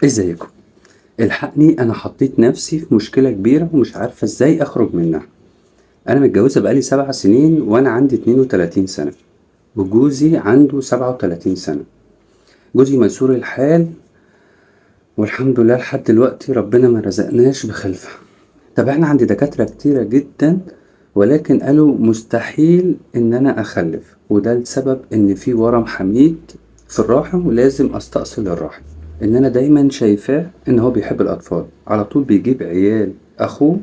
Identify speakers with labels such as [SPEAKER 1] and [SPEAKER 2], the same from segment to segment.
[SPEAKER 1] ازيكم؟ الحقني، انا حطيت نفسي في مشكلة كبيرة ومش عارفة ازاي اخرج منها. انا متجوزة بقالي 7 سنين وانا عندي 32 سنة وجوزي عنده 37 سنة. جوزي ميسور الحال والحمد لله لحد دلوقتي ربنا ما رزقناش بخلفة. طب احنا عندي دكاترة كتيرة جدا ولكن قالوا مستحيل ان انا اخلف، وده السبب ان في ورم حميد في الرحم ولازم استأصل الرحم. ان انا دايما شايفاه ان هو بيحب الاطفال، على طول بيجيب عيال اخوه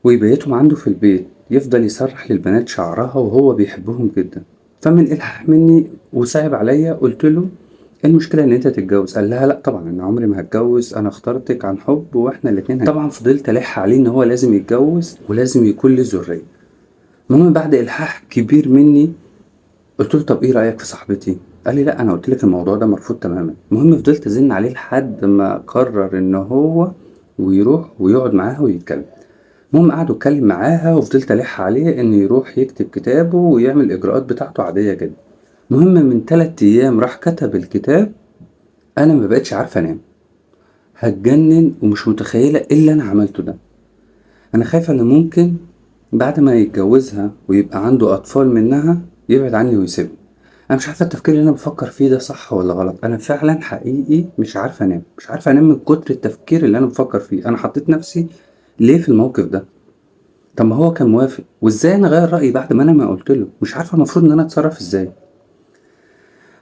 [SPEAKER 1] ويبيتهم عنده في البيت، يفضل يسرح للبنات شعرها وهو بيحبهم جدا. فمن الحاح مني وصعب عليا قلت له ايه المشكلة ان انت تتجوز؟ قال لها لا طبعا انا عمري ما هتجوز، انا اخترتك عن حب واحنا الاتنين. طبعا فضلت الح عليه ان هو لازم يتجوز ولازم يكون له ذرية. المهم بعد الحاح كبير مني قلت له طب ايه رايك في صاحبتي؟ قال لي لا انا قلت لك الموضوع ده مرفوض تماما. المهم فضلت ازن عليه لحد ما قرر ان هو ويروح ويقعد معاها ويتكلم. المهم قعد واتكلم معاها وفضلت الح عليه انه يروح يكتب كتابه ويعمل الاجراءات بتاعته عادية جدا. المهم من 3 ايام راح كتب الكتاب. انا ما بقتش عارفه انام، هتجنن ومش متخيله ايه اللي انا عملته ده. انا خايفة ان ممكن بعد ما يتجوزها ويبقى عنده اطفال منها يبعد عني ويسيبني. انا مش عارفه التفكير اللي انا بفكر فيه ده صح ولا غلط. انا فعلا حقيقي مش عارفه انام، مش عارفه انام من كتر التفكير اللي انا بفكر فيه. انا حطيت نفسي ليه في الموقف ده؟ طب ما هو كان موافق، وازاي انا اغير رايي بعد ما انا ما قلت له؟ مش عارفه المفروض ان انا اتصرف ازاي.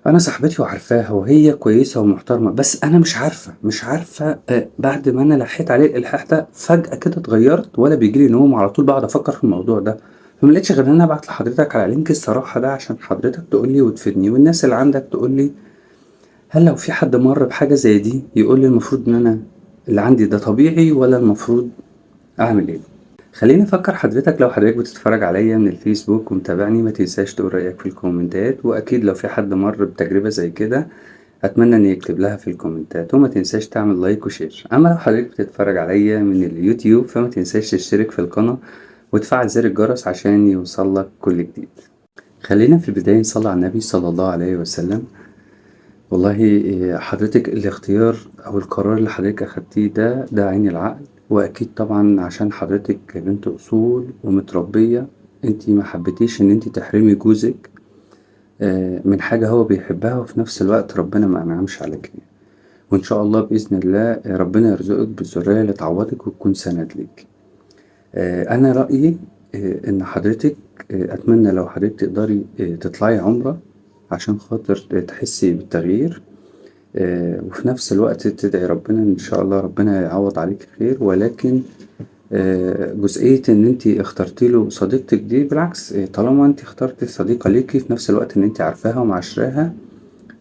[SPEAKER 1] انا صاحبتي وعارفاها وهي كويسة ومحترمه، بس انا مش عارفه، مش عارفه بعد ما انا لحيت عليه الالحاح ده فجاة كده اتغيرت، ولا بيجي لي نوم، على طول بقعد افكر في الموضوع ده. فما لقيتش غير ان انا ابعت لحضرتك على link الصراحة ده عشان حضرتك تقول لي وتفيدني، والناس اللي عندك تقول لي هل لو في حد مر بحاجة زي دي يقول لي المفروض ان انا اللي عندي ده طبيعي ولا المفروض اعمل ايه. خليني افكر حضرتك لو حضرتك بتتفرج عليا من الفيسبوك ومتابعني ما تنساش تقول رايك في الكومنتات، واكيد لو في حد مر بتجربه زي كده اتمنى ان يكتب لها في الكومنتات، وما تنساش تعمل like و share. اما لو حضرتك بتتفرج عليا من اليوتيوب فما تنساش تشترك في القناة وتفعل زر الجرس عشان يوصلك كل جديد. خلينا في البداية نصلي على النبي صلى الله عليه وسلم. والله حضرتك الاختيار او القرار اللي حضرتك اخدتيه ده عين العقل، واكيد طبعا عشان حضرتك بنت اصول ومتربيه انتي ما حبيتيش ان انتي تحرمي جوزك من حاجة هو بيحبها، وفي نفس الوقت ربنا ما انعمش عليك. وان شاء الله باذن الله ربنا يرزقك بالذريه اللي تعوضك وتكون سند ليك. انا رايي ان حضرتك اتمنى لو حضرتك تقدري تطلعي عمره عشان خاطر تحسي بالتغيير، وفي نفس الوقت تدعي ربنا ان شاء الله ربنا يعوض عليك خير. ولكن جزئية ان انت اخترتي له صديقتك دي بالعكس، طالما انت اخترتي صديقة ليكي في نفس الوقت ان انت عارفاها ومعاشراها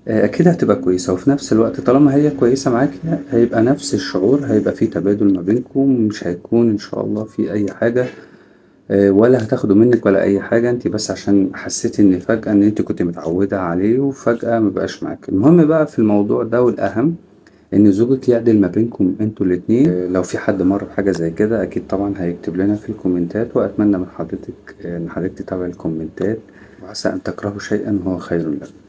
[SPEAKER 1] اكيد هتبقى كويسة، وفي نفس الوقت طالما هي كويسة معاكي هيبقى نفس الشعور، هيبقى في تبادل ما بينكم، مش هيكون ان شاء الله في اي حاجة ولا هتاخده منك ولا اي حاجة. انت بس عشان حسيتي ان فجأة ان انت كنت متعودة عليه وفجأة مبقاش معاك. المهم بقى في الموضوع ده والاهم ان زوجك يعدل ما بينكم انتوا الاتنين. لو في حد مر بحاجة زي كده اكيد طبعا هيكتب لنا في الكومنتات، واتمنى من حضرتك ان حضرتك تتابع الكومنتات، وعسى ان تكرهوا شيئا وهو خير لكم.